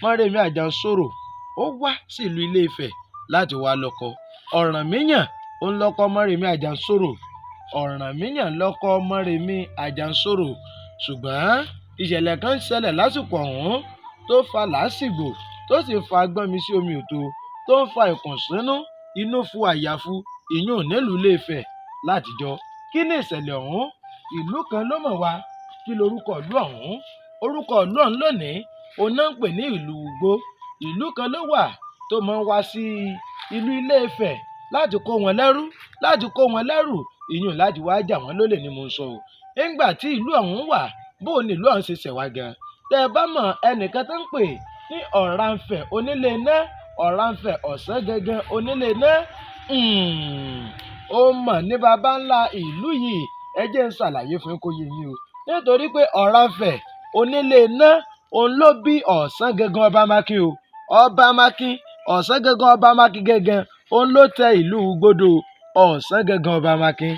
Mọ́remí Àjànsorò ó wá sí ìlú Ilé-Ifẹ̀ láti wá lọ́kọ. Ọ̀rànmíyàn òun lọ́kọ Mọ́remí Àjànsorò. Ọ̀rànmíyàn lọ́kọ Mọ́remí Àjànsorò. Ṣùgbọ́n ìṣẹ̀lẹ̀ kan ṣẹlẹ̀ lásìkò ọ̀hún tó fa làásìgbò, tó sì fa gbọ́nmi sí omi òtó, tó ń fa ìkùnsínú, inú fu àyàfu ìyún nílùú Ilé-Ifẹ̀ látijọ́. Kí ni ìṣẹ̀lẹ̀ ọ̀hún? Ìlú kan ló mọ̀ wá. Kí lorúkọ ìlú ọ̀hún? Orúkọ ìlú ọ̀hún lónìí, òun náà ń pè ní ìlú Ugbó. Ìlú kan ló wà tó máa ń wá sí ìlú Ilé-Ifẹ̀ láti kó wọn lẹ́rú, láti kó wọn lẹ́rù, ìyún láti wá jà wọ́n lólè ni mò ń sọ o. Nígbà tí ìlú ọ̀hún wà, bó ni ìlú ọ̀hún ṣe ṣẹ̀ wá gan? Tẹ́ ẹ bá mọ̀ ẹnìkan tó ń pè ní Ọ̀rànfẹ̀ onílé iná, Ọ̀rànfẹ̀ ọ̀sán gangan onílé iná, ó mọ̀ ní baba ńlá ìlú yìí. Ẹ jẹ́ ń ṣàlàyé fún yín kó yé yín o. Nítorí pé Ọ̀rànfẹ̀ onílé iná, òun ló bí ọ̀sán gangan ọba Mákín o. Ọba Mákín, ọ̀sán gangan ọba Mákín gangan, òun ló tẹ ìlú Ugbódò, ọ̀sán gangan ọba Mákín.